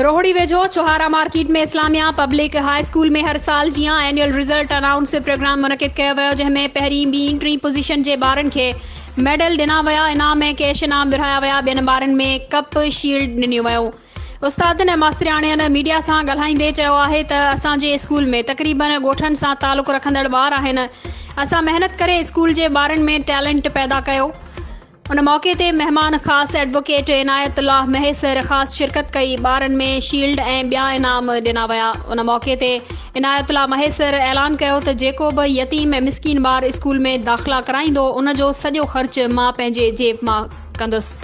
روهڙي ويجهو Chohara market ۾ Islamia public high school ۾ هر سال جيان اينيول رزلٽ انائونس پروگرام منعقد ڪيو ويو جنهن ۾ پهرين ٻين ٽين پوزيشن جي ٻارن کي ميڊل ڏنا ويا انعام ۽ ڪيش انعام ورهايا ويا ٻين ٻارن ۾ ڪپ شيلڊ ڏنيون ويون استادن ۽ ماسترياڻين ميڊيا سان ڳالهائيندي چيو آهي ته اسان جي اسڪول ۾ تقريبن ڳوٺن سان تعلق رکندڙ ٻار آهن اسان محنت ڪري اسڪول جي ٻارن ۾ ٽيلنٽ پيدا ڪيو ان موقعي تي مهمان خاص ايڊووڪيٽ عنايت الله مهيسر خاص شرڪت ڪئي، ٻارن ۾ شيلڊ ۽ ٻيا انعام ڏنا ويا. ان موقعي تي عنايت الله مهيسر اعلان ڪيو ته جيڪو به يتيم ۽ مسڪين ٻار اسڪول ۾ داخلا ڪرائيندو ان جو سڄو خرچ مان پنهنجي جيب مان ڪندس.